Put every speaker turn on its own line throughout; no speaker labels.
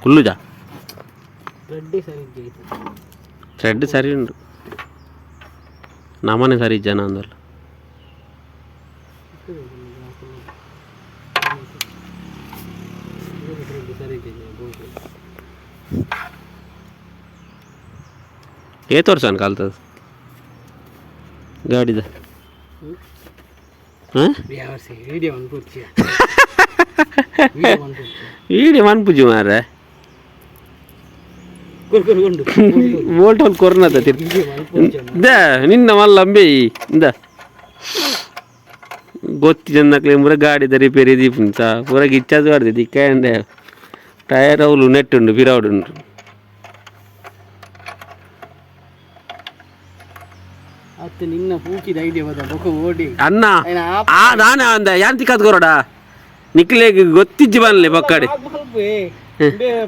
ಕುಲ್ಲುಜ.
ರೆಡ್ಡಿ ಸರಿ ಇಜ್ಜಿ.
ಥ್ರೆಡ್ ಸರಿ ಉಂಡು, ನಮನೆ ಸರಿ ಜನ ಅಂದಲ್ಲ.
ಸರಿ ಇಜ್ಜಿ.
ಏತ್ ವರ್ಷ ಕಲ್ತದ ಗಾಡಿದ? ಹಾಂ.
ವಿಡಿಯೋ ಅನ್ಪುರ್ಚಿ, ವಿಡಿಯೋ ಅನ್ಪುರ್ಚಿ.
ವೀಡಿಯೋ ಮನ್ಪುಜಿ ಮಾರ್ರೆ.
ಕೊರು ಕೊರು ಉಂಡು.
ಬೋಲ್ಟ್ ಒಂದು ಕೊರ್ನದ.
ವಿಡಿಯೋ ಮನ್ಪುರ್ಚಿ.
ಇಂದ ನಿನ್ನ ಮಲ್ಲಂಬೆ ಇಂದ ಗೊತ್ತಿ ಜನಕ್ಲೆ ಪೂರ ಗಾಡಿದ ರಿಪೇರಿ ದೀಪುಂಚ ಪೂರ ಗಿಚ್ಚಾದು ಆಡ್ದೆ ದಿಕ್ಕಂಡೆ. ಟೈರ್ ಅವ್ಲು ನೆಟ್ಟುಂಡು, ಪಿರೌಡುಂಡು.
ಅತ್ತ ನಿನ್ನ ಪೂಕಿದ ಐಡಿಯಾ ಬದ ಬೊಕ ಓಡಿ.
ಅಣ್ಣ.
ಐನ.
ಆ ನಾನೇ ಅಂದ ಯಾನ್ ತಿಕ್ಕದ್ ಕೊರಡ ನಿಕ್ಲೇಗ್ ಗೊತ್ತಿಜ್ಜಿ ಬನ್ಲೆ ಬೊಕ್ಕಡೆ.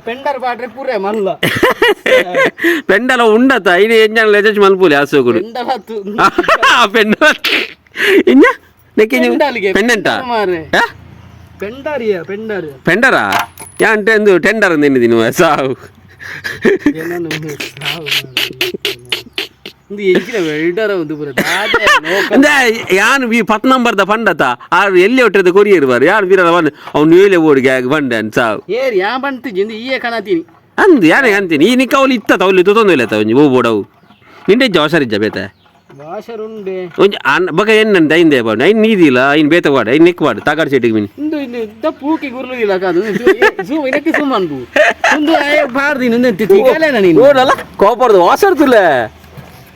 ಪೆಂಡರ್ ಪಾಟ್ರೆ ಪೂರೆ ಮಲ್ಲ.
ಪೆಂಡಲ ಉಂಡತ ಇನಿ ಎಂಜಾನ್ ಲೆಜಸ್ ಮಲ್ಪುಲಿ ಆಸೋಗುಡು.
ಪೆಂಡಲ.
ಪೆಂಡ ಇನ್ನ ನೆಕ್ಕೆ.
ಪೆಂಡಲ್ಗೆ.
ಪೆಂಡೆಂಟ.
ಮಾರೆ ಪೆಂಡಾರಿಯ ಪೆಂಡಾರ್.
ಪೆಂಡರಾ ಯಾನ್ ಟೆಂದು ಟೆಂಡರ್ ನಿನ್ನಿದಿನು ಸಾವು.
ಏನನು ಸಾವು ಇಂದು ಎಂಚಿನ ವೆಲ್ಡರ್ ಒಂದು ಪೂರ ದಾದೆ ಲೋಕ.
ಅಂದ್ರೆ ಯಾನ್ ಈ ಪತ್ ನಂಬರ್ದ ಪಂಡತ ಆರು ಎಲ್ಲಿ ಒಟ್ಟದ ಕೊರಿಯರ್ ಬಾರು ಯಾರು ಬೀರಲ್ಲ ಬಂದು ಅವ್ನು ಏಲೆ ಓಡಿಗೆ ಆಗಿ ಬಂಡೆ ಅಂತ ಸಾವು.
ಏರ್ ಯಾ ಬಂತು ಜಿಂದು ಈಯೆ ಕಣತೀನಿ.
ಅಂದು ಯಾರೇ ಅಂತೀನಿ ಈ ನಿಕ್ಕ ಅವಳು ಇತ್ತ ಅವಳು ತುತೊಂದು ಇಲ್ಲ ಒಂಜಿ ಓ ಬೋಡವು ನಿಂಡೆ ಇಜ್ಜ ಹುಷಾರಿಜ್ಜ ಬೇತೆ.
ವಾಷರುಂಡೆ.
ಒಂಜಿ ಅನ್ ಬಕ ಎನ್ನಂತ ಐಂದೆ ಬಾಡು ಐನ್ ನೀದಿಲ್ಲ ಐನ್ ಬೇತೆ ವಾಡು ಐನ್ ನೆಕ್ ವಾಡು ತಾಗಾಡ್ ಸೆಟ್ಟಿಗೆ ಮಿನಿ.
ಇಂದು ಇಂದು ಇದ್ದ ಪೂಕಿ ಗುರ್ಲುದಿಲ್ಲ ಕಾದು ಸೂ ಇದಕ್ಕೆ ಸುಮ್ಮನ್ ಪೂ ಒಂದು ಆಯ ಬಾರ್ದಿನ ಒಂದು ತಿಗಲೇನ ನೀನು.
ಓಡಲ್ಲ ಕೋಪರ್ದು ವಾಸರ್తుಲೆ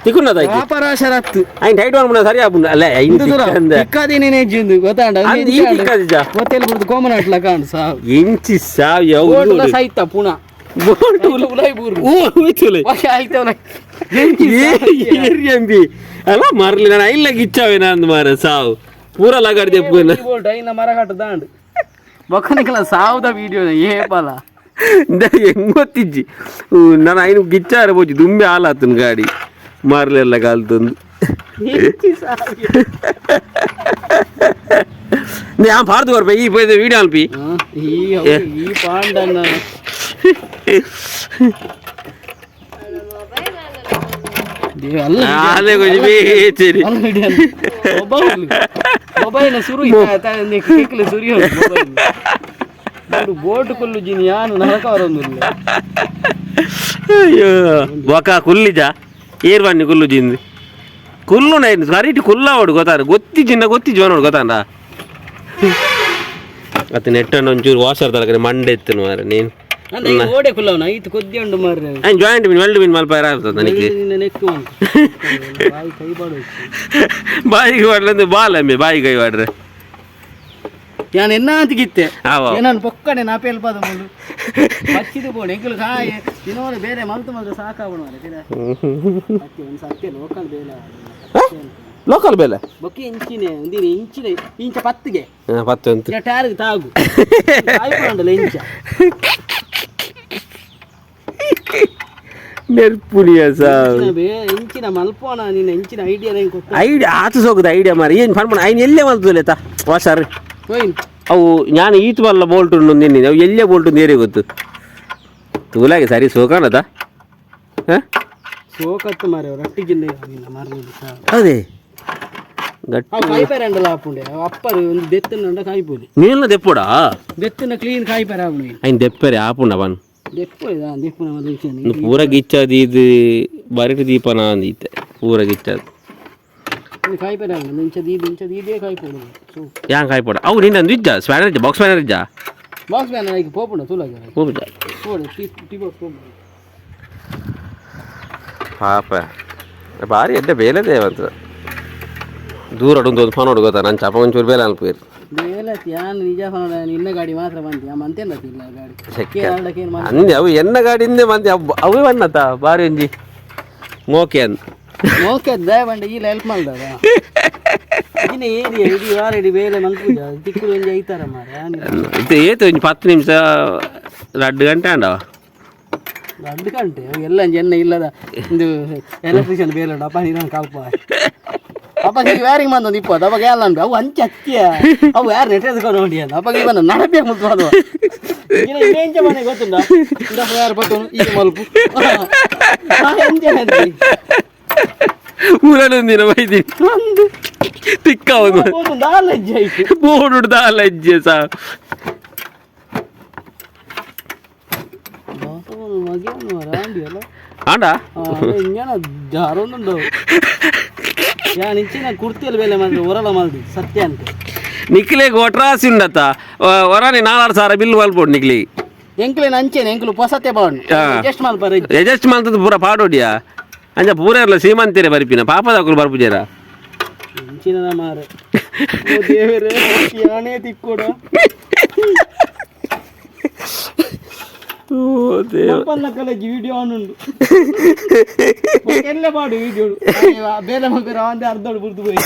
ತಿಕ್ಕುನ್ನದ.
ಪಾಪರಾಶರತ್ತು.
ಐನ್ ಟೈಟ್ ಒನ್ ಸರಿ ಆಪುಂಡು ಅಲ್ಲ ಐನ್ ತಿಕ್ಕಂದೆ.
ತಿಕ್ಕದೇನೆ ಜಿಂದು ಗೊತ್ತಾಂಡ.
ಅಂದ್ ಈ ತಿಕ್ಕದಿಜ್ಜ.
ಗೊತ್ತೇಲ್ ಬಿಡ್ದು ಕೋಮನಾಟ್ಲ ಕಾಣ್ ಸಾವು.
ಇಂಚಿ ಸಾವ್ ಯಾವ.
ಬೋಟ್ಲ ಸೈತ ಪುನಃ.
ಬೋಟು.
ಉಲಾಯಿ ಬೂರು.
ಓ ಹೋಯ್ತುಲೆ.
ಆಯ್ತವನ.
ಏರಿಯಂಬಿ ಅಲ್ಲ ಮರ್ಲಿ ನಾನು ಇಲ್ಲ ಗಿಚ್ಚಾವೆ ನಾನು ಮಾರ ಸಾವು ಪೂರ ಲಗಾಡಿ ದೆಪ್ಪು.
ಬೋಟ್ ಐನ ಮರಕಟ್ಟು ದಾಂಡು ಬೊಕ್ಕನಿಕಲ ಸಾವುದ ವಿಡಿಯೋ ಏ ಪಲ.
ಹೆಂಗ್ ಗೊತ್ತಿಜ್ಜಿ ನಾನು ಐನು ಗಿಚ್ಚಾರ ಪೋಚಿ ದುಂಬೆ ಹಾಲಾತನ ಗಾಡಿ ಮಾರ್ಲೆಲ್ಲ ಕಾಲ್ತೊಂದು. ഞാൻ ಪಾರ್ದು ಬರ್ಪ ಈ ವೀಡಿಯೋ ಅಲ್ಪಿ.
ಈ ಈ ಪಾಂಡನ್ನ ಅಲ್ಲ.
ಅದೇ ಕೊಂಚ ಬೇಚರಿ.
ಮೊಬೈಲ್ ಮೊಬೈಲ್ ಸುರು ಕೇಕಲೆ ಸುರಿ ಮೊಬೈಲ್ ಬೋಟ್ ಕುಲ್ಲು ಜಿನಿ ಯಾನು ನರಕ ಬರೊಂದುಲ್ಲೆ.
ಅಯ್ಯೋ ಬೊಕ ಕುಲ್ಲಿಜ ಏರ್ ಬನ್ನಿ ಕುಲ್ಲು ಜಿಂದು ಕುಲ್ಲು ನೈನ್ ಕರೀಟಿ ಕುಲ್ಲಾವಡು ಗೊತ್ತಾರ ಗೊತ್ತಿ ಜಿನ್ನ ಗೊತ್ತಿ ಜೋನೋಡು ಗೊತ್ತಾಂಡ ಅತ್ತ ನೆಟ್ಟನ್ನು ಒಂಚೂರು ವಾಷರ್ ತಲಕನೆ ಮಂಡೆ ಎತ್ತನು ಮಾರೆ ನೀನು.
ಅಂದ್ರೆ ಈ ಓಡೆ ಕುಲ್ಲವನ ಐತು ಕೊದ್ದಿ ಉಂಡು ಮಾರ್ರೆ.
ಐನ್ ಜಾಯಿಂಟ್ ಮೀನ್ ವೆಲ್ಡ್ ಮೀನ್ ಮಲ್ಪ ಆಗ್ತದೆ ನನಗೆ.
ನಿನ್ನ ನೆಕ್ಕು ಉಂಟು ಬಾಯಿ ಕೈ ಬಾಡು.
ಬಾಯಿಗೆ ವಾಡ್ಲಂದು ಬಾಲಮ್ಮೆ ಬಾಯಿ ಕೈ ವಾಡ್ರೆ.
ಯಾನ್ ಎನ್ನ ಅಂತ ಗಿತ್ತೆ.
ಆವ.
ಏನನ್ ಪೊಕ್ಕಡೆ ನಾ ಪೇಲ್ಪಾದ ಮುಳ್ಳು ಬಚ್ಚಿದು ಬೋಣ ಎಂಕಲು ಕಾಯಿ ದಿನೋರೆ ಬೇರೆ ಮಲ್ತು ಮಲ್ತು ಸಾಕಾವಣ ಮಾರ್ರೆ ತಿರ. ಅತ್ತೆ ಒಂದು ಸತ್ಯ ಲೋಕಲ್ ಬೇಲೆ.
ಲೋಕಲ್ ಬೇಲೆ.
ಬೊಕ್ಕೆ ಇಂಚಿನೆ ಒಂದಿನ ಇಂಚಿನೆ ಇಂಚ ಪತ್ತಿಗೆ.
ಹಾಂ ಪತ್ತು ಅಂತ.
ಟೈರ್ಗೆ ತಾಗು ಕಾಯ್ಪುಂಡಲ್ಲ ಇಂಚ.
ನೆರ್ಪುನಿಯ ಸಾವು.
ಇಂಚಿನ ಇಂಚಿನ ಮಲ್ಪೋಣ ನಿನ್ನ ಇಂಚಿನ ಐಡಿಯಾ ನಂಗೆ ಕೊಟ್ಟು.
ಐಡಿಯಾ ಆತು ಸೋಕುದ ಐಡಿಯಾ ಮಾರಿ ಏನು ಫನ್ ಐನ್ ಎಲ್ಲೇ ಮಲ್ತುಲೇತ ವಾಷರ್.
ಹೋಯ್ನ್.
ಅವು ನಾನು ಈತು ಬಲ್ಲ ಬೋಲ್ಟ್ ಉಂಡು ನಿನ್ನೆ ಅವು ಎಲ್ಲೇ ಬೋಲ್ಟ್ ಉಂಡು ಏರಿ ಗೊತ್ತು ತೂಲಾಗೆ ಸರಿ ಸೋಕಾಣದ ಹಾಂ.
ಸೋಕತ್ತು ಮಾರೆ ರಟ್ಟಿ ಜಿಲ್ಲೆ ನಿನ್ನ ಮಾರ್ರೆ ಸಾವು.
ಅದೇ ಗಟ್ಟಿ.
ಅವು ಕಾಯ್ಪೇರೆ ಅಂಡಲ ಆಪುಂಡೆ ಅಪ್ಪರು ಒಂದು ದೆತ್ತನ ಕಾಯ್ಪೋಲಿ.
ನೀಲ್ನ ದೆಪ್ಪುಡಾ.
ದೆತ್ತನ ಕ್ಲೀನ್ ಕಾಯ್ಪೇರೆ ಆಪುಂಡು.
ಐನ್ ದೆಪ್ಪರೆ ಆಪುಂಡ ಬನ್.
ದೆಪ್ಪು ಇದಾ ದೆಪ್ಪುನ ಮೊದಲು.
ಇನ್ನು ಪೂರ ಗಿಚ್ಚದು ಇದು ಬರಿಟ್ ದೀಪನ ಅಂದಿತ್ತೆ ಪೂರ ಗಿಚ್ಚದು.
ಕಾಯ್ಪೇರೆ ಆಪುಂಡು ಇಂಚ ದೀದ್ ಇಂಚ ದೀದೇ ಕಾಯ್ಪೋಡು ಸೊ.
ಯಾನ್ ಕಾಯ್ಪೋಡ ಅವು ನಿನ್ನ ಅಂದು ಇಜ್ಜ ಸ್ಪ್ಯಾನರ್ ಇಜ್ಜ ಬಾಕ್ಸ್ ಸ್ಪ್ಯಾನರ್ ಇಜ್ಜ.
ಬಾಕ್ಸ್ ಬ್ಯಾನರ್ ಐಕ್ ಪೋಪುಂಡ ತೂಲಾಗ.
ಪೂಜ.
ಪೋಡು T T box ಪೋಪುಂಡು.
ಪಾಪ ಭಾರಿ ಎಡ್ಡೆ ಬೇಲೆ ದೇವಂತ ದೂರ ಒಂದು ಒಂದು ಫೋನ್ ಗೊತ್ತಾ ನಾನು ಚಾಪ ಒಂಚೂರು ಬೇಲೆ ಅನ್ಪೇರು.
ಬೇಲೆ ಯಾನ್ ನಿಜ ಫೋನ್ ನಿನ್ನ ಗಾಡಿ ಮಾತ್ರ ಬಂತಿ ಆ ಮಂತೇನ ಇಲ್ಲ ಗಾಡಿ ಕೇರಳ ಕೇನ್ ಮಾತ್ರ.
ಅಂದೆ ಅವು ಎನ್ನ ಗಾಡಿ ಹಿಂದೆ ಮಂದಿ ಅವು ಅವೇ ಬನ್ನತ ಬಾರಿ ಒಂಜಿ ಮೋಕೆ ಅಂದ್.
ಓಕೆ ದಯ ಬಂಡೆ ಇಲ್ಲ ಹೆಲ್ಪ್ ಮಾಡ್ದವ ಇನ್ನ ಏರಿಯಾ ಇಡೀ ವಾರ ಇಡೀ ಬೇಲೆ ಮಲ್ಪುಜ ತಿಕ್ಕುದು ಒಂಜಿ ಐತಾರ ಮಾರೆ.
ಇದು ಏತು ಒಂಜಿ 10 ನಿಮಿಷ 2 ಗಂಟೆ ಅಂಡವ.
2 ಗಂಟೆ ಅವು ಎಲ್ಲ ಜನ ಇಲ್ಲದ ಒಂದು ಎಲೆಕ್ಟ್ರಿಷಿಯನ್ ಬೇಲೆ ಉಂಟು ಅಪ್ಪ ನೀನು ಕಾಲ್ಪ. ಅಪ್ಪ ಈ ವ್ಯಾರಿಂಗ್ ಬಂದು ಇಪ್ಪತ್ತು ಅವಾಗ ಎಲ್ಲ ಅನ್ಬಿ ಅವು ಅಂಚೆ ಅತ್ತಿಯ ಅವು ಯಾರು ನೆಟ್ಟೆದ್ಕೊಂಡು ನೋಡಿ ಅಂತ ಅಪ್ಪ ಇವನ ನಡಪೆ ಮುತ್ತು ಅದು ಎಂಚ ಮನೆ ಗೊತ್ತುಂಡ ಯಾರು ಪತ್ತು ಈ ಮಲ್ಪು ಎಂಚ
ಊರಲ್ಲೊಂದಿನ ಬೈದಿ
ಒಂದು
ತಿಕ್ಕ ಒಂದು
ದಾಲಜ್ಜೆ ಆಯ್ತು
ಬೋರ್ಡ್ ದಾಲಜ್ಜೆ ಸಾ
ಮಗೇನು
ಆಂಡ
ಇಂಜನ ಜಾರೊಂದುಂಡು ಯಾನ್ ಇಂಚಿನ ಕುರ್ತಿಯಲ್ಲಿ ಬೇಲೆ ಮಾಡಿದ್ರು ಹೊರಲ ಮಲ್ದಿ ಸತ್ಯ ಅಂತ
ನಿಕ್ಲೆ ಒಟ್ರಾಸಿ ಉಂಡತ್ತ ಹೊರನೆ ನಾಲ್ಕು ಸಾವಿರ ಬಿಲ್ ಮಲ್ಪೊಡು ನಿಕ್ಲಿ
ಎಂಕ್ಲೇನ ಅಂಚೆನೆ ಎಂಕ್ಲು ಪೊಸತೆ ಬಾವಣ್ಣು
ಆ.
ಜಸ್ಟ್ ಮಲ್ಪರ
ಅಡ್ಜಸ್ಟ್ ಮಲ್ತದ ಪೂರ ಪಾಡೋಡಿಯಾ ಅಂಚ ಪೂರ ಇರ್ಲ ಸೀಮಂತೀರೆ ಬರ್ಪಿನ ಪಾಪದ ಅಕುಲು ಬರ್ಪುಜೇರ
ಇಂಚಿನ ಮಾರೆ ಓ ದೇವರೇ ಯಾನೇ ತಿಕ್ಕೊಡ
ಓ ದೇವ
ಮಲ್ಪನ್ನ college video on ಉಂಡು ಎಲ್ಲ ಮಾಡು ವಿಡಿಯೋ ಬೇಲೆ ಮಲ್ಪೆರ ಒಂದೇ ಅರ್ಧೋಡು ಬುರ್ದು ಪೋಯಿ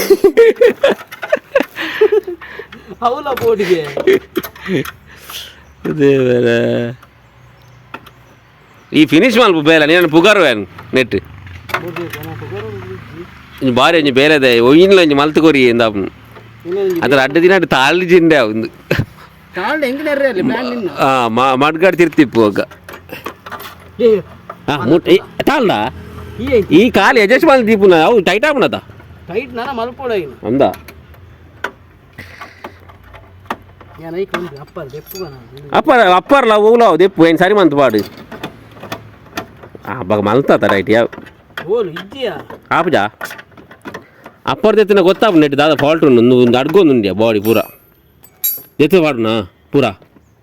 ಅವಲ ಬೋರ್ಡಿಗೆ
ದೇವರ ಈ ಫಿನಿಶ್ ಮಲ್ಪ ಬೇಲೆ ನೀನು ಪುಗರ್ವೇನ್ ನೆಟ್ ಇಂಜಿ ಬಾರಿ ಒಂಜಿ ಬೇಲೆದ ಒಯ್ಯಿನ್ಲ ಒಂಜಿ ಮಲ್ತು ಕೊರಿ ಇಂದ ಅದರ ಅಡ್ಡ ದಿನ ಅಡ್ಡ ತಾಳಿ ಜಿಂಡೆ ಒಂದು
ತಾಳ್ಡೆ ಹೆಂಗ್ ನೆರ್ರೆ ಅಲ್ಲಿ ಬ್ಯಾಂಡ್ ನಿನ್ನ
ಆ ಮಡ್ಗಾಡ್ ತಿರ್ತಿಪ್ಪು ಅಕ್ಕ
ಏ
ಆ ಮುಟ್ ತಾಳ್ದ
ಈ ಐತಿ
ಈ ಕಾಲು ಅಡ್ಜಸ್ಟ್ ಮಾಡಿ ದೀಪುನ ಅವು ಟೈಟ್ ಆಪುನತ
ಟೈಟ್ ನಾನ ಮಲ್ಪೊಡಗಿನ
ಅಂದ
ಯಾನ್ ಐಕ್ ಉಂಟು ಅಪ್ಪ ದೆಪ್ಪುಗ ನಾನು
ಅಪ್ಪರ್ ಅಪ್ಪರ್ಲ ಓಲ ದೆಪ್ಪು ಏನು ಸರಿ ಮಂತ್ ಪಾಡು ಆ ಬಗ ಮಲ್ತಾತ ರೈಟ್ ಯಾವ
ಓಲು ಇದ್ದೀಯಾ
ಆಪುಜಾ ಅಪ್ಪರ್ ದೆತ್ತಿನ ಗೊತ್ತಾಪು ನೆಟ್ ದಾದ ಫಾಲ್ಟ್ ಉಂಡು ಒಂದು ಅಡ್ಗೊಂದುಂಡ್ಯಾ ಬಾಡಿ ಪೂರ ದೆತ್ತು ಪಾಡುನಾ ಪೂರ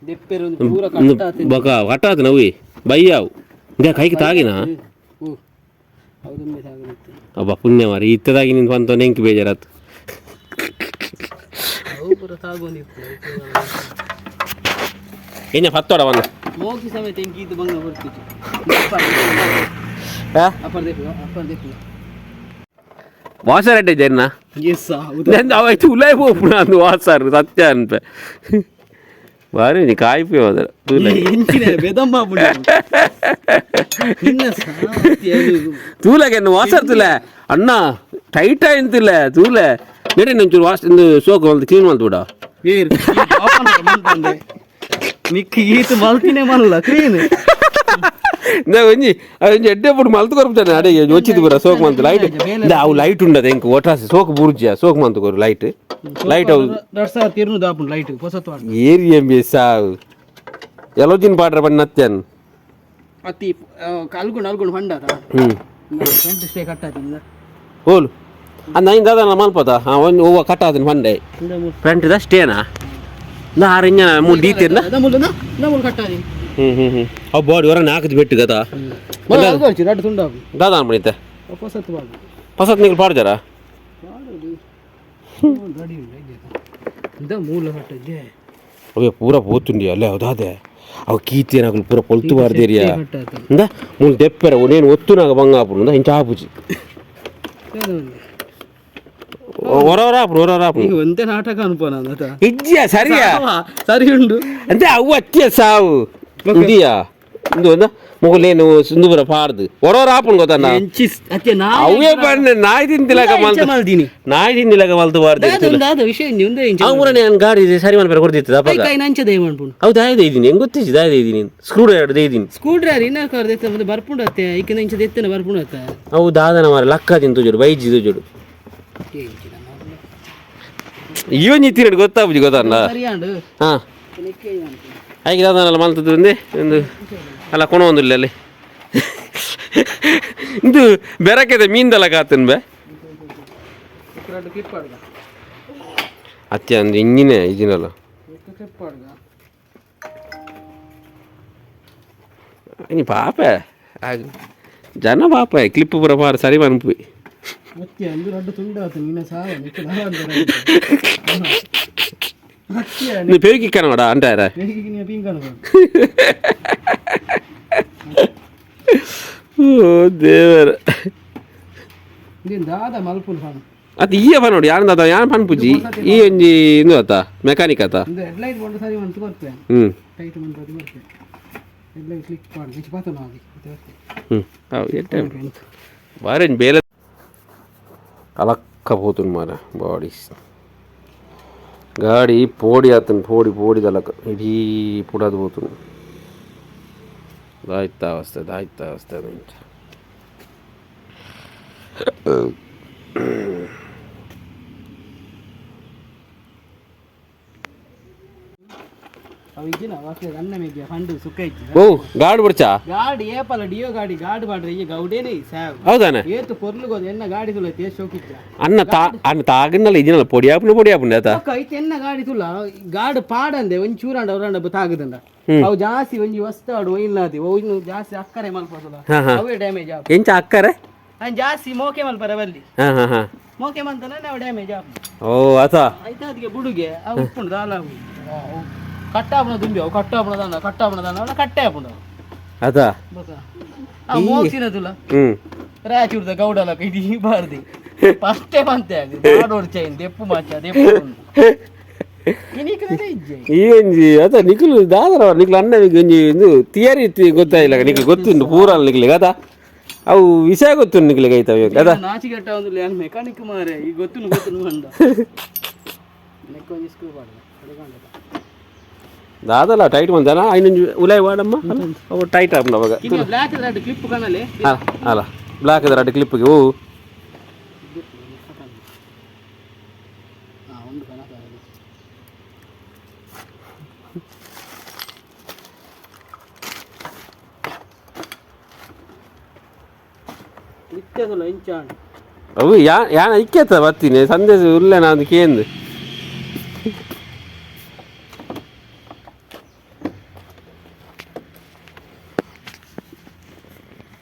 ದೆಪ್ಪೆರು ಒಂದು ಪೂರ ಕಟ್ಟಾತೆ
ಬಕ ಕಟ್ಟಾತು ನವಿ ಬಯ್ಯಾವು ಇಂದ ಕೈಗೆ ತಾಗಿನಾ
ಓ ಹೌದೊಮ್ಮೆ ತಾಗಿರುತ್ತೆ
ಅಬ್ಬ ಪುಣ್ಯ ಮಾರಿ ಇತ್ತದಾಗಿ ನಿಂತು ಬಂತ ನೆಂಕಿ ಬೇಜಾರಾತು
ಅವು ಪೂರ ತಾಗೊಂದಿತ್ತು
ಏನ ಪತ್ತೋಡ ಬಂದ
ಮೋಗಿ ಸಮೇತ ಎಂಕೀತು ಬಂಗ ಬರ್ತಿತ್ತು ಅಪ್ಪರ್ ದೆಪ್ಪು ಅಪ್ಪರ್ ದೆಪ್ಪು
ವಾಸರ್ ಅಡ್ಡೆ ಜರ್ನ
ಎಸ್ ಹೌದು
ನಂದು ಅವಾಯ್ತು ಉಲಾಯ್ ಪೋಪುಣ ಅಂದು ವಾಸರ್ ಸತ್ಯ ಅನ್ಪೆ ಬಾರಿ ನೀ ಕಾಯ್ಪಿ ಹೋದ್ರ ತೂಲೆ
ಎಂಚಿನ ಬೆದಂಬ ನಿನ್ನ ಸಾಮರ್ಥ್ಯ ಅದು.
ತೂಲೆಗೆ ವಾಸರ್ ತುಲೆ ಅಣ್ಣ ಟೈಟ್ ಆಯ್ತಿಲ್ಲ ತೂಲೆ ನಡಿ ನಂಚೂರು ವಾಸ್ ಇಂದು ಸೋಕು ಒಂದು ಕ್ಲೀನ್ ಮಾಡ್ತು ಬಿಡ
ಏರ್, ಈ ಪಾಪನ ಮಲ್ಪಂದೆ. ನಿಕ್ ಈತ ಮಲ್ತಿನೇ ಮಲ್ಲ ಕ್ಲೀನ್
ಇಂದ ಒಂಜಿ ಒಂಜಿ ಎಡ್ಡೆ ಪುಡು ಮಲ್ತು ಕೊರ್ಪುತ್ತಾನೆ ಅಡೆ వచ్చింది ಪೂರ ಸೋಕ್ ಮಂತು ಲೈಟ್ ಇಂದ ಅವು ಲೈಟ್ ಉಂಡದ ಎಂಕ್ ಒಟ್ರಾಸಿ ಸೋಕು ಬುರ್ಜಿಯ ಸೋಕ್ ಮಂತು ಕೊರು ಲೈಟ್ ಲೈಟ್ ಅವು
ರಡ್ಸ ತಿರ್ನು ದಾಪುಂಡು ಲೈಟ್ ಪೊಸತ್ವಾಡ
ಏರಿ ಎಂಬಿ ಸಾವು ಎಲೋಜಿನ್ ಪಾಡ್ರ ಬಣ್ಣ ನತ್ಯನ್
ಅತಿ ಅಲ್ಗುಂಡು ಅಲ್ಗುಂಡು ಹೊಂಡದ
ಹ್ಮ್
ಫ್ರಂಟ್ ಸ್ಟೇ ಕಟ್ಟಾತಿಂದ
ಹೋಲು ಅಂದ ಐನ್ ದಾದ ಮಲ್ಪದ ಹಾಂ ಒಂದು ಹೂವು ಕಟ್ಟಾದಿನ ಪಂಡೆ ಫ್ರಂಟ್ the ಸ್ಟೇನಾ ನಾ ಆರು ಇಂಜನ ಮೂರು ದೀತಿರ್ನ
ಮೂರು ಕಟ್ಟಾದಿ
ಹ್ಞೂ ಹ್ಞೂ ಹ್ಞೂ ಅವು ಬಾಡಿ ಹೊರ ನಾಲ್ಕು ಬೆಟ್ಟು ಗತಾ
ಅಲ್ಗೋಳ್ಚಿ ರಡ್ಡು ತುಂಡಾಪು
ದಾದ ಅನ್ಬಿಡಿತೆ
ಪೊಸತ್ವಾಡ
ಪಸತ್ ನೀವು ಪಾಡ್ಜಾರ
ರೆಡಿ ಇಂದ ಮೂಲ ಕಟ್ಟಜ್ಜೆ
ಅವೇ ಪೂರ ಪೋತುಂಡಿ ಅಲ್ಲೇ ಹೌದಾದೆ ಅವು ಕೀರ್ತಿ ಪೂರ ಪೊಲ್ತು ಬಾರ್ದೇರಿಯಾ
ಕಟ್ಟಾತ
ಇಂದ ಮೂಲು ದೆಪ್ಪೆರ ನೇನು ಒತ್ತುನಾಗ ಬಂಗ ಆಪುಂಡು ಇಂಚ ಆಪುಜಿ ಹೊರ ಹೊರ ಆಪುಂಡು ಹೊರ ಹೊರ ಆಪುಂಡು
ಈಗ ಒಂದೇ ನಾಟಕ ಅನ್ಪೋನ ಅಂತ
ಇಜ್ಜಿಯ ಸರಿಯಾ
ಸರಿ ಉಂಡು
అంటే ಅವು ಅತ್ತಿಯ ಸಾವು ಇಂದಿಯಾ ಇಂದು ಒಂದ ಮೊಗಲೇನು ಸುಂದುಪುರ ಪಾಡ್ದು ಹೊರ ಹೊರ ಆಪುಂಡು ಗೊತ್ತಣ್ಣ
ಎಂಚಿ ಅತ್ತೆ ನಾ
ಅವೇ ಬಣ್ಣ ನಾಯಿ ತಿಂತಿಲಕ ಮಲ್ತು
ಮಲ್ದಿನಿ
ನಾಯಿ ತಿಂದಿಲಕ ಮಲ್ತು ಬಾರ್ದು
ದಾದ ವಿಷಯ ಇಂಜಿ ಒಂದೇ ಇಂಚಿ
ಅವು ನಾನು ಗಾಡಿ ಇದೆ ಸರಿ ಮಲ್ಪೆರ ಕೊಡ್ತಿತ್ತು ಅಪ್ಪ
ಕೈ ನಂಚದೆ ಮನ್ಪುಂಡು
ಹೌದು ಆಯ್ತು ಇದ್ದೀನಿ ಹೆಂಗ್ ಗೊತ್ತಿದ್ದು ಆಯ್ತು ಇದ್ದೀನಿ ಸ್ಕ್ರೂ ಡ್ರೈವರ್ ಇದ್ದೀನಿ
ಸ್ಕ್ರೂ ಡ್ರೈವರ್ ಇನ್ನ ಕರ್ದೈತೆ ಮತ್ತೆ ಬರ್ಪುಂಡು ಅತ್ತೆ ಈಕಿನ ಇಂಚದ ಎತ್ತನ ಬರ್ಪುಂಡು ಅತ್ತೆ
ಅವು ದಾದನ ಮಾರ ಲಕ್ಕ ತಿಂತು ಜೋಡು ಬೈಜಿ ಜೋಡು ಇವ ನಿತ್ತಿರಡು ಗೊತ್ತಾಪುಜಿ ಗೊತ್ತಲ್ಲ
ಸರಿಯಾಂಡು
ಹಾ ಆಯ್ಕೆ ದಾದನಲ್ಲ ಮಲ್ತದ್ದು ಒಂದೇ ಒಂದು ಅಲ್ಲ ಕೊಣ ಒಂದಿಲ್ಲ ಅಲ್ಲಿ ಇದು ಬೆರಕೆದ ಮೀನ್ದಲ್ಲ ಕಾತನ್ ಬೆ ಅತ್ತೆ ಅಂದ್ರೆ ಇಂಜಿನೇ ಇಜಿನಲ್ಲ ನೀ ಪಾಪ ಜನ ಪಾಪ ಕ್ಲಿಪ್ ಪೂರ ಪಾರ ಸರಿ ಮನ್ಪು
ಅತ್ತೆ ಅಂದು ರಡ್ಡು ತುಂಡಾತು ನಿನ್ನ ಸಾವ
ನೀ ಪೆರುಕಿಕ್ಕನ ಮಾಡ ಅಂಟಾರ ಓ ದೇವರ
ದಾದ ಮಲ್ಪುಂಡು ಫಾನು
ಅದು ಈ ಫನ್ ನೋಡಿ ಯಾರು ದಾದ ಯಾರು ಫನ್ ಪೂಜಿ ಈ ಒಂಜಿ ಇಂದು ಆತ ಮೆಕ್ಯಾನಿಕ್ ಆತ
ಒಂದು ಹೆಡ್ಲೈಟ್ ಬಂದು ಸರಿ ಮಂತು ಬರ್ತೇನೆ
ಹ್ಮ್
ಟೈಟ್ ಮಂತು ಅದು ಬರ್ತೇನೆ ಹೆಡ್ಲೈಟ್ ಕ್ಲಿಕ್ ಮಾಡಿ ಹೆಚ್ಚು ಪಾತ ನಾವು
ಹ್ಮ್ ಹೌದು ಎಟ್ಟೆ ಬಾರಿ ಬೇಲೆ ಕಲಕ್ಕ ಪಕ್ಕ ಪೋತುಂಡು ಮಾರ ಬಾಡಿ ಗಾಡಿ ಪೋಡಿ ಆತನ ಪೋಡಿ ಪೋಡಿ ದಲಕ ಇಡೀ ಪುಡದು ಪೋತುಂಡು ದಾಯ್ತ ಅವಸ್ಥೆ ದಾಯ್ತ ಅವಸ್ಥೆ ಅದು.
ಅವು ಇಜ್ಜಿನ ವಾಕ್ಲೆ ಅನ್ನ ಮೇಗಿಯ ಫಂಡು ಸುಖ ಇಜ್ಜಿ.
ಓ ಗಾಡಿ ಬಿಡ್ಚಾ?
ಗಾಡಿ ಏಪಲ ಡಿಯೋ ಗಾಡಿ ಗಾಡಿ ಮಾಡ್ರೆ ಈ ಗೌಡೇನೆ ಸಾವ್.
ಹೌದಾನೆ.
ಏತು ಪೊರ್ಲುಗೋದು ಎನ್ನ ಗಾಡಿ ತುಲ ತೇ ಶೋಕಿಜ್ಜ.
ಅನ್ನ ತಾ ಅನ್ನ ತಾಗಿನಲ್ಲ ಇದಿನಲ್ಲ ಪೊಡಿ ಆಪುಂಡು ಪೊಡಿ ಆಪುಂಡು ಆತ.
ಬೊಕ್ಕ ಐತೆ ಎನ್ನ ಗಾಡಿ ತುಲ ಗಾಡು ಪಾಡಂದೆ ಒಂಜಿ ಚೂರಾಂಡ ಅವರಾಂಡ ತಾಗದಂಡ ಅವು ಜಾಸ್ತಿ ಒಂಜಿ ವಸ್ತಾಡು ಒಯ್ಲಾದಿ ಅವು ಇನ್ನು ಜಾಸ್ತಿ ಅಕ್ಕರೆ ಮಲ್ಪಸುಲ.
ಹಾ, ಹಾ.
ಅವೇ ಡ್ಯಾಮೇಜ್ ಆಪ.
ಎಂಚ ಅಕ್ಕರೆ?
ಅಂದ್ ಜಾಸ್ತಿ ಮೋಕೆ ಮಲ್ಪರ ಬಲ್ಲಿ.
ಹಾ ಹಾ ಹಾ.
ಮೋಕೆ ಮಂತನ ನಾವು ಡ್ಯಾಮೇಜ್ ಆಪ.
ಓ ಆತ.
ಆಯ್ತಾ ಅದಕ್ಕೆ ಬುಡುಗೆ ಅವು ಉಪ್ಪುಂಡು ದಾಲ ಅವು ಅವು ಕಟ್ಟಾಪುನ ದುಂಬಿ ಅವು ಕಟ್ಟಾಪುನ ದಾನ ಕಟ್ಟಾಪುನ ದಾನ ಅವನ ಕಟ್ಟೆ ಆಪುಂಡು.
ಆತ.
ಬೊಕ್ಕ ಆ ಮೋಕ್ಸಿನ ತುಲ ರಾಚುರ್ದ ಗೌಡಲ ಇಡೀ ಬಾರ್ದಿ ಫಸ್ಟೇ ಬಂತೆ ಅದು ಬಾಡೋಡ್ ಚೈನ್ ದೆಪ್ಪು ಮಾಚ ದೆಪ್ಪು ಇನಿಕದೇ ಇಜ್ಜೆ.
ಈ ಒಂಜಿ ಅದ ನಿಖಲು ದಾದರ ನಿಖಲು ಅಣ್ಣ ಒಂಜಿ ಇದು ಥಿಯರಿ ಗೊತ್ತಾಯಿಲ್ಲ ನಿಖಲು ಗೊತ್ತುಂಟು ಪೂರ ನಿಖಲಿಗೆ ಅದ ಅವು ವಿಷಯ ಗೊತ್ತುಂಟು ನಿಖಲಿಗೆ ಐತವೆ ಅದ.
ನಾಚಿಗೆಟ್ಟ ಒಂದು ಯಾನ್ ಮೆಕ್ಯಾನಿಕ್ ಮಾರೆ ಈ ಗೊತ್ತುನು ಗೊತ್ತುನು ಅಂದ ನೆಕ್ಕೊಂಜಿ ಸ್ಕ್ರೂ ಪಾಡ್ದ.
ದಾದಲ್ಲ ಟೈಟ್ ಬಂದನ ಐನೊಂಜಿ ಉಲಾಯ್ ವಾಡಮ್ಮ ಅವು ಟೈಟ್ ಆಪುಂಡು ಅವಾಗ.
ಕಿನ್ನ ಬ್ಲ್ಯಾಕ್ ರೆಡ್ clip ಕನಲೆ.
ಅಲ್ಲ ಅಲ್ಲ ಬ್ಲಾಕ್ ರೆಡ್ ಕ್ಲಿಪ್ಗೆ ಓ.
ಹಾ ಒಂದು ಕನ. ನಿತ್ಯದಲ್ಲ ಇಂಚಾಣ್.
ಅವು ಯಾ ಯಾನ ಇಕ್ಕೆತ್ತ ಬತ್ತೀನಿ ಸಂದೇಶ ಉಲ್ಲೆ ನಾನು ಕೇಂದು.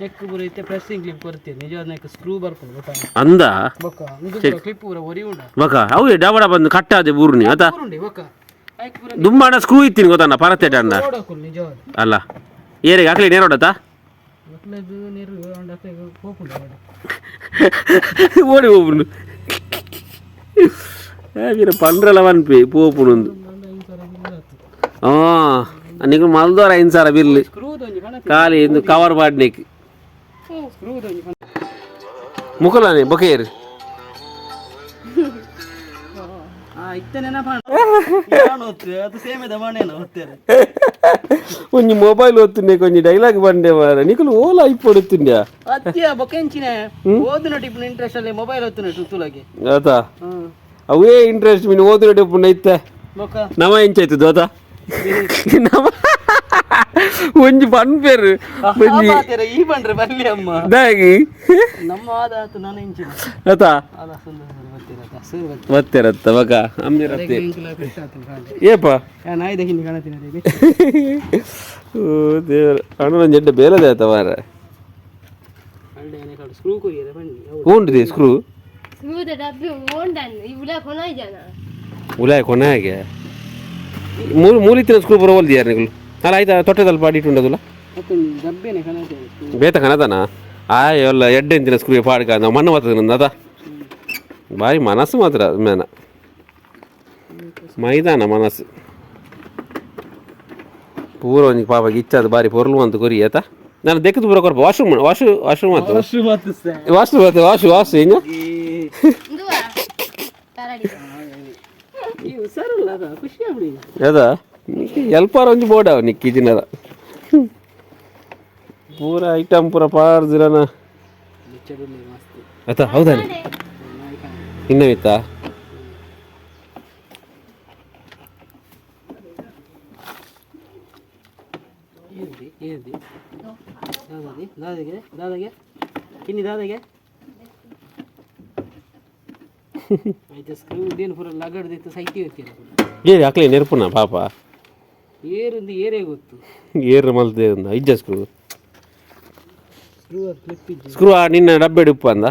ನೆಕ್ ಪೂರ ಇತ್ತೆ ಪ್ರೆಸ್ಸಿಂಗ್ ಕ್ಲಿಪ್ ಕೊಡ್ತೀರಿ ನಿಜವಾದ ನೆಕ್ ಸ್ಕ್ರೂ ಬರ್ಪುಂಡು ಗೊತ್ತಾ?
ಅಂದ.
ಬೊಕ್ಕ ಉಂದು ಕ್ಲಿಪ್ ಪೂರ ಒರಿ ಉಂಡ.
ಬಕ ಅವು ಡಬ ಡಬ ಬಂದು ಕಟ್ಟಾದೆ ಬೂರ್ನಿ ಆತ.
ಉಂಡಿ ಬೊಕ್ಕ ಐಕ್ ಪೂರ.
ದುಂಬಾಡ ಸ್ಕ್ರೂ ಇತ್ತೀನಿ ಗೊತ್ತಣ್ಣ ಪರತೆಟ ಅಣ್ಣ.
ಓಡೋಕುಲ್ ನಿಜವಾದ.
ಅಲ್ಲ ಏರಿಗೆ ಹಾಕ್ಲಿ ನೇರೋಡತ್ತಾ.
ಮಕ್ಳದ್ದು ನೀರು ಅಂಡ ಪೋಪುಂಡು ಅವಡ.
ಓಡಿ ಹೋಗ್ಬಿಡು ವೀರ ಪಂಡ್ರಲ್ಲ ಪನ್ಪಿ ಪೋಪುಣೊಂದು. ಹಾಂ నీకు మల్దోర అయింది సార్ బిల్లు.
ಸ್ಕ್ರೂ ದೊಂಜಿ ಕಣ.
ఖాళీ ఎందుకు కవర్ పాడినీకి.
ಸ್ಕ್ರೂ ದೊಂಜಿ ಕಣ.
ముక్కలని బొకేరు.
ಆ ಇತ್ತೆ ನೆನಪಾಣ ಅದು ಸೇಮೆದ ಮಣೇನ ಒತ್ತೇರೆ.
కొంచెం మొబైల్ వస్తుండే కొంచెం డైలాగ్ పండే మరి నీకు ఓలా ఇప్పుడు
ಅತ್ತಿಯ ಬೊಕೆಂಚಿನ ಓದಿನಟ್ಟು ఇప్పుడు ಇಂಟ್ರೆಸ್ಟ್ ಅಲ್ಲಿ ಮೊಬೈಲ್ ಹೊತ್ತಿನಟ್ಟು ತುಲಗೆ.
అతా అవే ఇంట్రెస్ట్ మీ ఓదునట్టు ఇప్పుడు ఇತ್ತೆ.
ಬೊಕ್ಕ
ನಮ ಎಂಚಾಯ್ತು ದೋತ ನಮ ಒಂಜಿ ಪನ್ಪೇರು ಒಂಜಿ.
ಪಾತೆರ ಈ ಬಂಡ್ರೆ ಬಲ್ಲಿ ಅಮ್ಮ.
ದಾಗಿ.
ನಮ್ಮ ಆದಾತು ನಾನು ಇಂಚಿನ.
ಅತಾ.
ಅದ ಸುಂದರ ಬರ್ತೀರ ಸೂರು ಬರ್ತೀರ.
ಬತ್ತೆರತ್ತ ಬಕ ಅಮ್ಮಿರತ್ತೆ. ಏಪ.
ನಾಯಿದ ಹಿಂದೆ ಕಾಣತೀನಿ ಅದೇ.
ಓ ದೇವರ ಅಣ್ಣ ಜಡ್ಡ ಬೇಲದೆ ಆತ ಮಾರ.
ಸ್ಕ್ರೂ ಕೊರಿಯದ ಬನ್ನಿ.
ಉಂಟು ಸ್ಕ್ರೂ.
ಸ್ಕ್ರೂದ ಡಬ್ಬಿ ಓಂಡನ್ ಇವುಲ ಕೊನಾಯ್ ಜನ.
ಉಲಾಯ್ ಕೊನೆಗೆ ಮೂರು ಮೂಲಿತ್ತಿನ ಸ್ಕ್ರೂ ಬರೋವಲ್ದು ಯಾರು ನಿಕುಲು ಅಲ್ಲ ಆಯ್ತಾ ತೊಟ್ಟೆದಲ್ಪ ಅಡಿಟ್ಟು ಉಂಡದಲ್ಲ.
ಡಬ್ಬೇನೆ ಕಾಣತೇನೆ.
ಬೇತ ಕನದನ ಆಯ್ ಎಲ್ಲ ಎಡ್ಡೆ ಇಂತಿನ ಸ್ಕ್ರೂ ಪಾಡ್ಕ ನಾವು ಮಣ್ಣು ಮಾತದ ನಂದು ಅದ ಬಾರಿ ಮನಸ್ಸು ಮಾತ್ರ ಮೇನ ಮೈದಾನ ಮನಸ್ಸು ಪೂರ ಒಂಜಿ ಪಾಪ ಗಿಚ್ಚಾದ ಬಾರಿ ಪೊರ್ಲು ಅಂತ ಕೊರಿ ಆತ ನಾನು ದೆಕ್ಕದ ಪೂರ ಕೊರ್ಪ washroom wash washroom ಮಾತು ವಾಶ್ರೂಮ್ ಮಾತು ವಾಶು ವಾಶು ಹಿಂಗ.
ಇಂದುವಾ ತರಡಿ.
ಈ ಹುಷಾರಲ್ಲ ಅದ ಖುಷಿ ಆಗ್ಬಿಡಿ.
ಅದ ಎಲ್ಪಾರ ಒಂಜಿ ಬೋರ್ಡ್ ಅವ ನಿಕ್ಕಿ ಜಿನದ ಪೂರ ಐಟಮ್ ಪೂರ ಪಾಡ್ದಿರನ.
ಮಸ್ತ್.
ಆತ ಹೌದಾನೆ ಇನ್ನವಿತ್ತಾ.
ಏನ್ರಿ ಏನ್ರಿ ದಾದಾದಿ ದಾದಾಗೆ ದಾದಾಗೆ ಕಿನ್ನಿ ದಾದಾಗೆ ಆಯ್ತು ಸ್ಕ್ರೂ ಇದೇನು ಪೂರ ಲಗಡ್ದಿತ್ತು ಸೈತಿ ಹೋಗ್ತೀರ.
ಏ ಹಾಕ್ಲಿ ನೆರ್ಪುನ ಪಾಪ.
ಏರಿಂದ ಏರೇ ಗೊತ್ತು.
ಏರ್ ಮಲ್ತೆ ಇಜ್ಜ ಸ್ಕ್ರೂ.
ಸ್ಕ್ರೂ ಅದು ಕ್ಲಿಪ್ ಇಜ್ಜಿ.
ಸ್ಕ್ರೂ ಆ ನಿನ್ನ ಡಬ್ಬೆಡ್ ಉಪ್ಪು ಅಂದ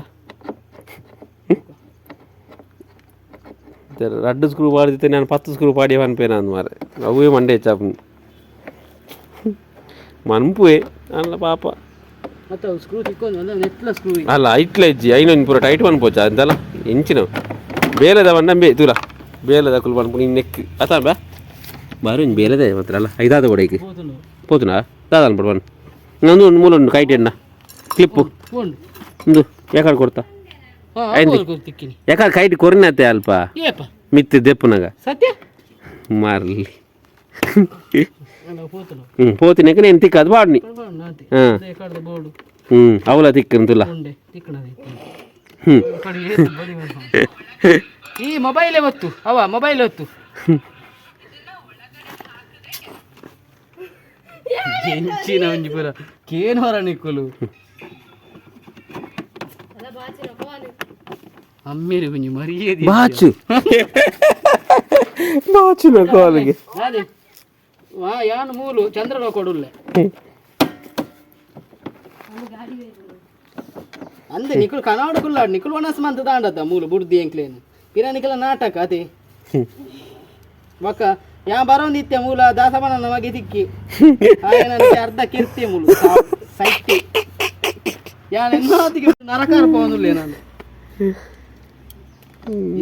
ರಡ್ಡು ಸ್ಕ್ರೂ ಪಾಡಿದ್ದೆ ನಾನು 10 ಸ್ಕ್ರೂ ಪಾಡಿ ಪನ್ಪೇನ ಅಂದ್ ಮಾರೆ ಅವೇ ಮಂಡೆ ಚಾಪ್ ಮನ್ಪುವೆ ಅಲ್ಲ ಪಾಪ.
ಮತ್ತೆ ಅವು ಸ್ಕ್ರೂ ತಿಕ್ಕೊಂಡು ಅಂದ್ರೆ ನೆಟ್ಲ ಸ್ಕ್ರೂ.
ಅಲ್ಲ ಐಟ್ಲ ಇಜ್ಜಿ ಐನೊಂದು ಪೂರ ಟೈಟ್ ಪನ್ಪೋಚ ಅಂತಲ್ಲ ಎಂಚಿನ ಬೇಲೆದ ಬಂದಂಬೆ ತೂಲ ಬೇಲೆದ ಕುಲ್ ಪನ್ಪು ನಿನ್ನ ನೆಕ್ ಅತ ಬಾ ಬಾರಿ ಒಂಜಿ ಬೇಲೆದ ಮಾತ್ರ ಅಲ್ಲ ಐದಾದ ಕೊಡೈಕ್ ಪೋತುನಾ ದಾದ ಅನ್ಪಡು ಬನ್ ನಂದು ಒಂದು ಮೂಲ ಉಂಡು ಕೈಟ್ ಎಣ್ಣ ಕ್ಲಿಪ್ಪು.
ಫೋನ್.
ಇಂದು ಯಾಕಡೆ ಕೊಡ್ತಾ.
ತಿಕ್ಕಿನಿ.
ಯಾಕ ಕೈಟ್ ಕೊರಿನತ್ತೆ ಅಲ್ಪ.
ಏಪ?
ಮಿತ್ತು ದೆಪ್ಪುನಗ.
ಸತ್ಯ.
ಮಾರ್ಲಿ.
ಅಲ್ಲ, ಪೋತುನು.
ಹ್ಞೂ, ಪೋತಿನಕ నేను ತಿಕ್ಕದು ಬಾಡ್ನಿ. ಹಾಂ.
ಕಡ್ದ ಬೋರ್ಡು.
ಹ್ಞೂ, ಅವಲ ತಿಕ್ಕಂತಲ್ಲ.
ಉಂಡೆ ತಿಕ್ಕಣದ.
ಹ್ಞೂ.
ಈ ಮೊಬೈಲೇ ಒತ್ತು, ಅವ ಮೊಬೈಲ್ ಒತ್ತು. ಎಂಚಿನ ಒಂಜಿ ಪೂರ ಕೇನ್ ಹೊರ ನಿಕ್ಕುಲು. ಅಮ್ಮೇರಿ ಒಂಜಿ ಮರ್ಯಾದೆ.
ಬಾಚು ಬಾಚುನ ಕಾಲಿಗೆ.
ಅದೇ ವಾ ಯಾನ್ ಮೂಲು ಚಂದ್ರನ ಕೊಡುಲ್ಲೆ ಅಂದೆ ನಿಕುಲು ಕನಾಡು ಕುಲ್ಲಾಡ್ ನಿಕುಲು ಒಣಸ್ ಮಂತ ದಾಂಡತ್ತ ಮೂಲು ಬುಡ್ದಿ ಎಂಕ್ಲೇನು ಪಿರ ನಿಕಲ ನಾಟಕ ಅತಿ ಬೊಕ್ಕ ಯಾ ಬರೋಂದಿತ್ತೆ ಮೂಲ ದಾಸಬನ ಮಗೆ ತಿಕ್ಕಿ ಆಯೆ ನನಗೆ ಅರ್ಧ ಕಿರ್ತಿ ಮೂಲು ಸೈತಿ ಯಾನ್ ಎನ್ನಾತಿಗೆ ನರಕಾರ ಪೋನುಲ್ಲೆ ನಾನು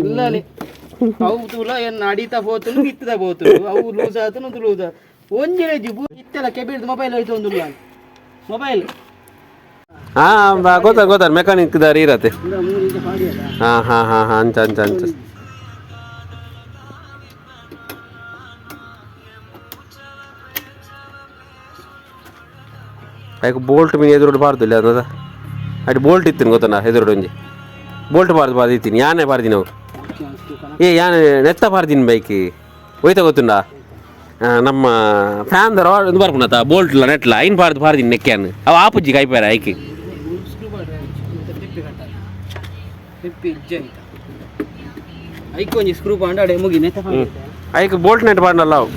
ಇಲ್ಲನೆ ಅವು ತೂಲ ಎನ್ನ ಅಡಿತ ಪೋತುನು ಇತ್ತದ ಪೋತುನು ಅವು ಲೂಸ್ ಆತನು ಅದು ಲೂಸ್ ಒಂಜಿನ ಜಿಬು ಇತ್ತೆಲ್ಲ ಕೆಬಿಡ್ದು ಮೊಬೈಲ್ ಹೋಯ್ತು ಒಂದುಲ್ಲ ಮೊಬೈಲ್.
ಹಾಂ, ಗೊತ್ತ ಗೊತ್ತ, ಮೆಕ್ಯಾನಿಕ್ ದಾರಿ ಇರತ್ತೆ. ಹಾಂ ಹಾಂ ಹಾಂ ಹಾಂ, ಅಂಚ ಅಂಚ ಅಂಚ. ಐಕ್ ಬೋಲ್ಟ್ ಮೀನ್ ಎದುರುಡು ಬಾರ್ದಿಲ್ಲ ಅದ ಅಡಿ ಬೋಲ್ಟ್ ಇತ್ತಿನ ಗೊತ್ತನ ಎದುರುಡು ಒಂಜಿ ಬೋಲ್ಟ್ ಬಾರ್ದು ಬಾರ್ದು ಇತ್ತೀನಿ ಯಾನೆ ಬಾರ್ದಿ ನಾವು. ಏ ಯಾನೆ ನೆತ್ತ ಬಾರ್ದಿನ ಬೈಕ್ ಹೋಯ್ತ ಗೊತ್ತುಂಡ ನಮ್ಮ ಫ್ಯಾನ್ the rod ಬರ್ಪುನತ ಬೋಲ್ಟ್ಲ ನೆಟ್ಲ ಐನ್ ಬಾರ್ದು ಬಾರ್ದಿನ ನೆಕ್ಕ್ಯಾನ್ ಅವು ಆಪುಜ್ಜಿ ಕೈಪಾರ ಐಕ್.
ಐಕ್ ಒಂಜಿ ಸ್ಕ್ರೂ ಪಾಂಡ ಅಡೆ ಮುಗಿ ನೆತ್ತ.
ಐಕ್ ಬೋಲ್ಟ್ ನೆಟ್ ಬಾರ್ನಲ್ಲ ಅವು.